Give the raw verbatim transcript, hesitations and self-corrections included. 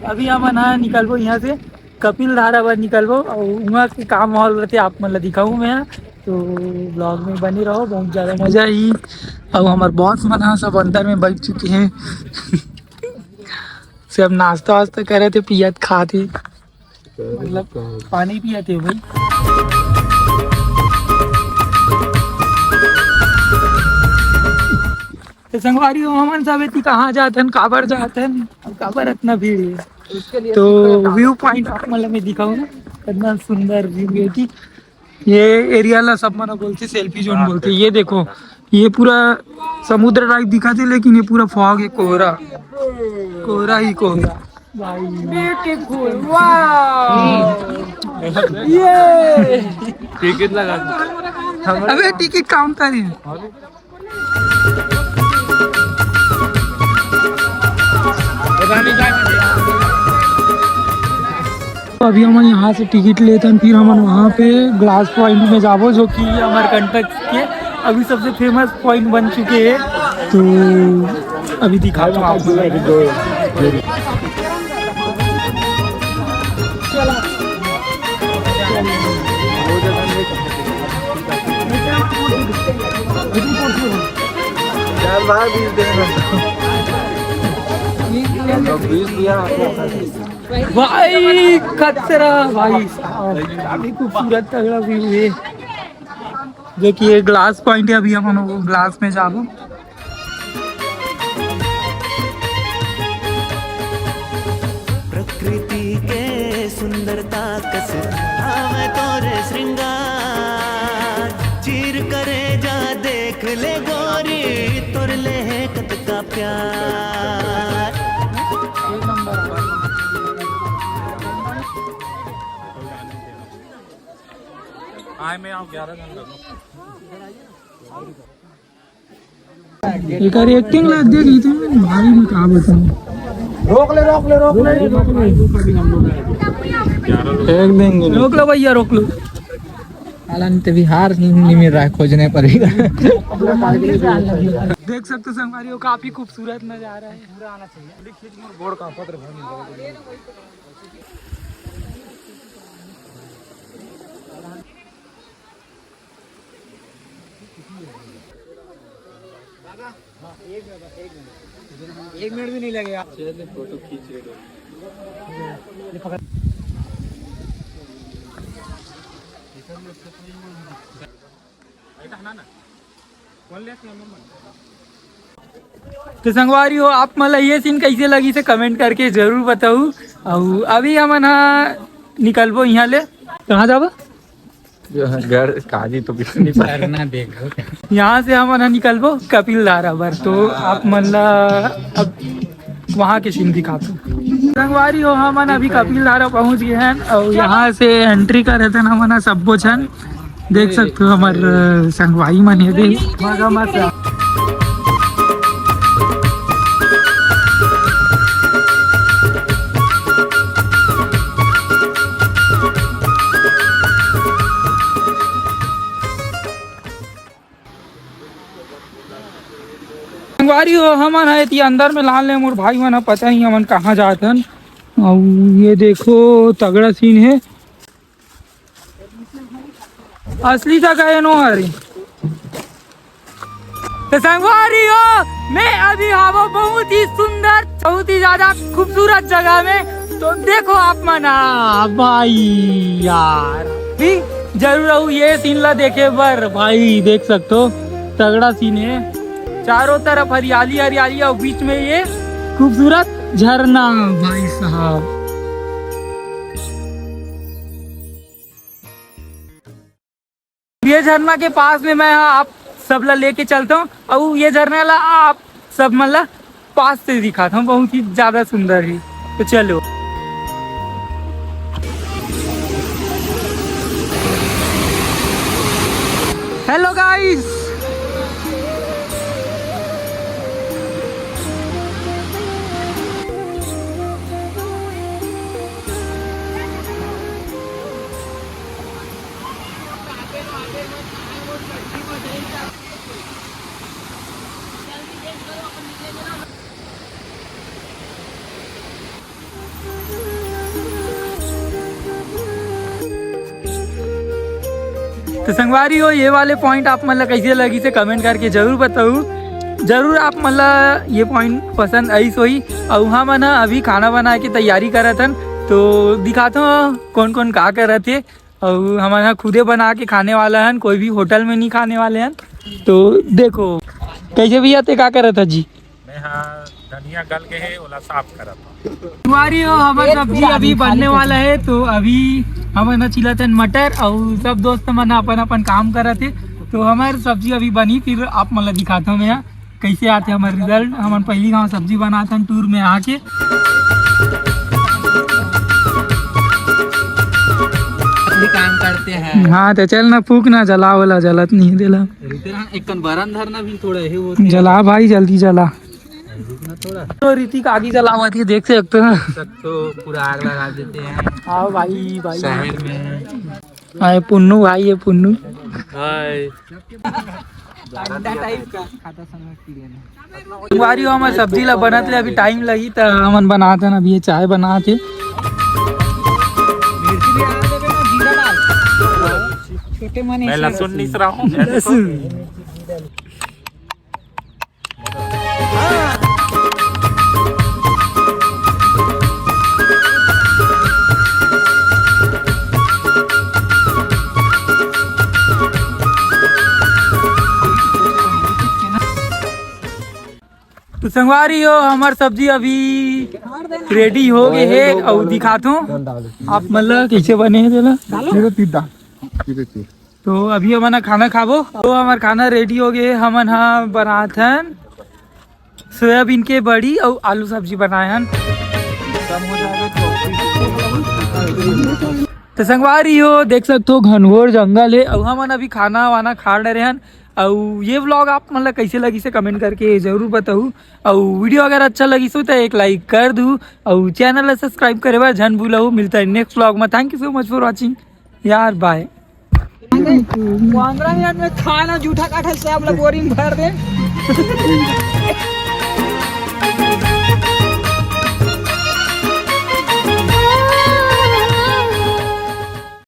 अभी हमन ह निकलबो यहाँ से, कपिल धारा बर निकलबो, अउ उहाँ के का माहौल रहते आप मन ला दिखाऊँ मैं। तो ब्लॉग में बने रहो, बहुत ज्यादा मजा आही। अउ हमर बॉस मन ह सब अंदर में बैठ चुके हैं। सब नाश्ता वास्ता करे थे, पियत खात ही, मतलब पानी पियत हे भाई। तो संगवारी हो, हमन सब एती कहाँ जात हन, काबर जात हन, अउ काबर इतना भीड़ है? तो व्यू पॉइंट आप मन ला मैं दिखाऊँ ना, कितना सुंदर व्यू है कि ये एरिया ला सब मन बोलथे सेल्फी जोन बोलथे। ये देखो, ये पूरा समुद्र टाइप दिखत हे, लेकिन ये पूरा फॉग है, कोहरा, कोहरा ही कोहरा। भाई, beautiful, wow। ये टिकट लगा। अबे, टिकट काउंटर है। तो अभी हमन यहाँ से टिकट लेथन, फिर हमन वहाँ पे ग्लास पॉइंट में जाबो, जो कि अमरकंटक के अभी सबसे फेमस पॉइंट बन चुके हैं। तो अभी दिखाता हूँ आप लोगों को। चल भाई, बीस दिन में। तो बीस दिया। भाई, खतरा भाई साहब, काफी खूबसूरत तगड़ा व्यू है। जो कि ये ग्लास पॉइंट है, अभी हमन वो ग्लास में जाबो। प्रकृति के सुंदरता कस आवे तोरे श्रृंगार, चीर करे जा देख ले गोरी, तोर ले है कतका प्यार। आए मैं आऊँ ग्यारह घंटा में। एकर एक्टिंग ला देख ली तुम भाई, मैं का बताऊं। रोक ले, रोक ले, रोक ले। एक दिन रोक लो भैया, रोक लो। हालांकि बिहार नहीं मिल रहा है, खोजने पर भी। देख सकते हो संगवारी हो, काफी खूबसूरत नजारा है। एक मिनट भी नहीं लगेगा। चल, फोटो खींच रहे लोग। तो संगवारी हो, आप मन ला ये सीन कैसे लगी से कमेंट करके जरूर बताऊ। अउ अभी हमन हा निकलबो यहाँ ले, कहाँ जाबो? जो है घर काजी तो बिल्कुल नहीं पाए। झरना देखो। यहाँ से हमन हा निकलबो कपिल धारा बर, तो आप मन ला अब वहाँ के सीन दिखाते। संगवारी हो, हमन अभी कपिल धारा पहुँच गए हैं और यहाँ से एंट्री करे थे हमन हा सब्बो झन। देख सकते हो हमर, अ, संगवारी मन ये भी मजा मस्त। संगवारी हो, हमन ह एती अंदर में लान ले, मोर भाई मन ह, पता नहीं हमन कहाँ जात हन। अउ ये देखो, तगड़ा सीन है। असली जगह है नो हरे। तो संगवारी हो, मैं अभी हावो बहुत ही सुंदर, बहुत ही ज्यादा खूबसूरत जगह में। तो देखो आप मन, आ, भाई यार, भी जरूर रहू ये सीन ला देखे बर। भाई देख सकते हो, तगड़ा सीन है, चारों तरफ हरियाली हरियाली और बीच में ये खूबसूरत झरना। भाई साहब, ये झरना के पास में मैं आप सब ला लेके चलता हूँ, और ये झरना ला आप सब मन ला पास से दिखाता हूँ, बहुत ही ज्यादा सुंदर है। तो चलो, हेलो गाइस, तो संगवारी हो, ये वाले पॉइंट आप मन ला कैसे लगिस हे, कमेंट करके जरूर बताऊ। जरूर आप मन ला ये पॉइंट पसंद आइस होही। अउ हमन ह अभी खाना बनाए के तैयारी करत हन, तो दिखाथों कौन कौन का करत हे। अउ हमन ह खुदे बना के खाने वाला हन, कोई भी होटल में नहीं खाने वाले हन। तो देखो कैसे भैया, ते का करत ह जी? मैं हा धनिया गल गए हे, ओला साफ करत हूँ। संगवारी हो, हमर सब्जी अभी बनने वाला है, तो अभी हमन ह छिलत हन मटर, अउ सब दोस्त मन अपन अपन काम करत हे। तो हमर सब्जी अभी बनी, फिर आप मन ला दिखात हूँ मैं हा कैसे आथे हमर रिजल्ट। हमन पहली गांव सब्जी बनात हन टूर में आके। भी काम करते हैं। हाँ, तो चल ना, फूक ना, जला वाला जलत नहीं है, देला। रुक ना, एक कन बरन धरना भी थोड़ा है वो। जला भाई, जल्दी जला। रुक ना थोड़ा। तो ऋतिक आगी जलावत है, देख सकते हो। सब तो पूरा आग लगा देते हैं। आओ भाई, भाई। शहर में। हाँ, ये पुन्नू भाई, ये पुन्नू। हाय। अंडा टाइप का खाता समय पी लेना। संगवारी हो, हमर सब्जी ला बनत ले अभी टाइम लगी, त हमन बनात हन अभी ये चाय बनात हे। मिर्ची भी डाल देबे ना, जीरा डाल। छोटे मने मैं से लहसुन नीस रहा हूँ। लहसुन। तो संगवारी हो, हमर सब्जी अभी रेडी हो गए हे, अउ दिखात हूँ आप मन ला कैसे बने हे तेला। सीधे तीर डाल, सीधे तीर। तो अभी हमन ह खाना खाबो, तो हमर खाना रेडी हो गए। हमन ह बनात हन सोयाबीन के बड़ी अउ आलू सब्जी बनाए हन। तो संगवारी हो, देख सकते हो घनघोर जंगल है, अउ हमन अभी खाना वाना खा डरे हन। अउ ये व्लॉग आप मन ला कैसे लगिस हे, कमेंट करके जरूर बताऊ। अउ वीडियो अगर अच्छा लगिस हो तो एक लाइक कर दू, अउ चैनल ला सब्सक्राइब करे बर झन भूलहू। मिलता है नेक्स्ट व्लॉग में। Thank you so much for watching यार, बाय। पंद्रह मिनट में खाना जूठा काठा सब ला बोरी में भर दे।